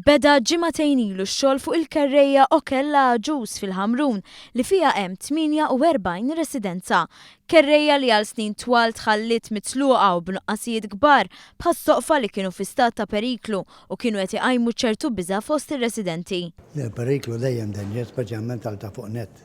Beda ġimagħtejn ilu x-xogħol fuq il-kerrejja Okella Agius fil-Ħamrun li fiha hemm 48 residenza. Kerrejja li għal snin twal tħalliet mitluqa u b'nuqqasijiet kbar bħas-soqfa li kienu fi stat ta' periklu u kienu qed iqajmu ċertu biża' fost ir-residenti. Le, periklu dejjem danger, speċjalment għal ta' fuq nett,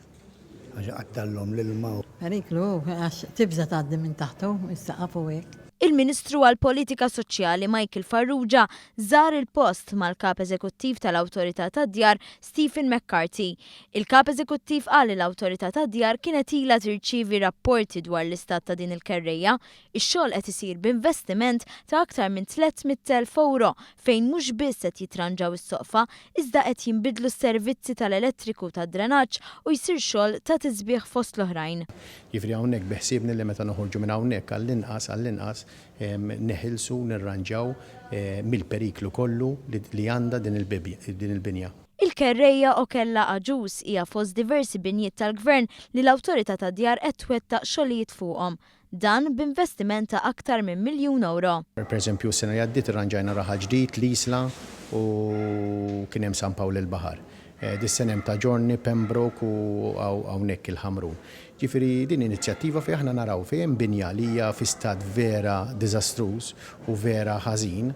għax iqattallhom l-ilma. Periklu hu, għax tibża' tgħaddi minn taħtu, is-saqaf u hekk. Il-Ministru għall-Politika Soċjali Michael Farrugia żar il-post mal-Kap Eżekuttiv tal-Awtorità tad-Djar Stephen McCarthy. Il-Kap Eżekuttiv qal li l-Awtorità tad-Djar kienet ilha tirċievi rapporti dwar l-istat ta' din il-kerrejja. Ix-xogħol qed isir b'investiment ta' aktar minn 300,000 ewro fejn mhux biss qed jitranġaw is-soqfa iżda qed jinbidlu s-servizzi tal-elettriku tad-drenaġġ u jsir xogħol ta' tisbiħ fost l-oħrajn. Jiġifieri hawnhekk biħsiebni li meta noħorġu minn hawnhekk għall-inqas għall-inqas neħilsu u nirranġaw mill-periklu kollu li għandha din il-binja. Il-kerrejja Okella Agius hija fost diversi binjiet tal-Gvern li l-Awtorità tad-Djar qed twettaq xogħlijiet fuqhom. Dan b'investiment ta' aktar minn miljun ewro. Per eżempju, s-sena li għaddiet irranġajna Raħal Ġdid, l-Isla u kien hemm San Pawl il-Baħar. Dis-sena hemm Ta' Ġorni, Pembroke u hawnhekk il-Ħamrun. Ġifieri din inizjattiva fejn aħna naraw fejn hemm binja li hija fi stat vera diżastruż u vera ħażin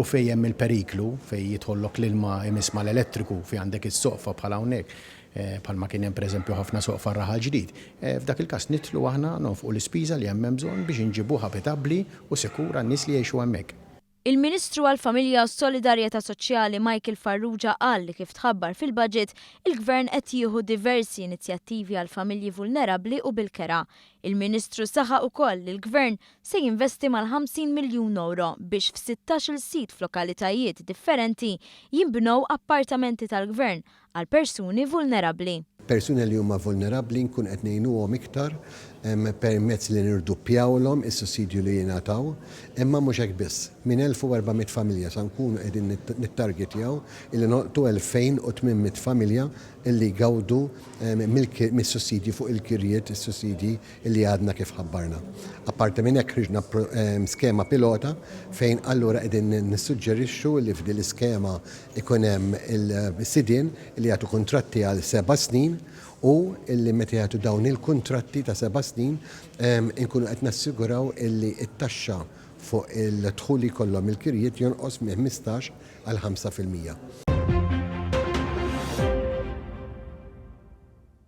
u fejn hemm il-periklu, fejn jidħollok l-ilma imiss mal-elettriku, fejn għandek is-soqfa bħal hawnhekk, bħalma kien hemm pereżempju ħafna soqfa r-Raħal Ġdid. F'dak il-każ nidħlu aħna nonfqu l-ispiża li hemm hemm bżonn biex inġibuh abitabbli u sikur għan-nies li jgħixu hemmhekk. Il-Ministru għall-Familja u s-Solidarjetà Soċjali Michael Farrugia qal li kif tħabbar fil-Budget, il-Gvern qed jieħu diversi inizjattivi għall-familji vulnerabbli u bil-kera. Il-Ministru saħaq ukoll li l-Gvern se jinvesti mal-50 miljun ewro biex f'sittax-il sit f'lokalitajiet differenti jinbnew appartamenti tal-Gvern għal persuni vulnerabbli. Persuni li huma vulnerabbli nkun qed ngħinuhom iktar permezz li nirduppjawlhom is-sussidju li jingħataw, imma mhux hekk biss. Minn 1,400 familja sa nkunu qegħdin nittargetjaw illi nolqtu 2,800 familja illi jgawdu mis-sussidji fuq il-kirjiet, is-sussidji illi għadna kif ħabbarna. Apparti minn hekk ħriġna skema pilota fejn allura qegħdin nissuġġerixxu li f'din l-iskema Ikun hemm il-sidien li jagħtu kuntratti għal seba' snin u illi meta jagħtu dawn il-kuntratti ta' seba' snin inkunu qed nassiguraw illi t-taxxa fuq il-dħul li jkollhom mill-kirjiet jonqos minn 15 għal 5%.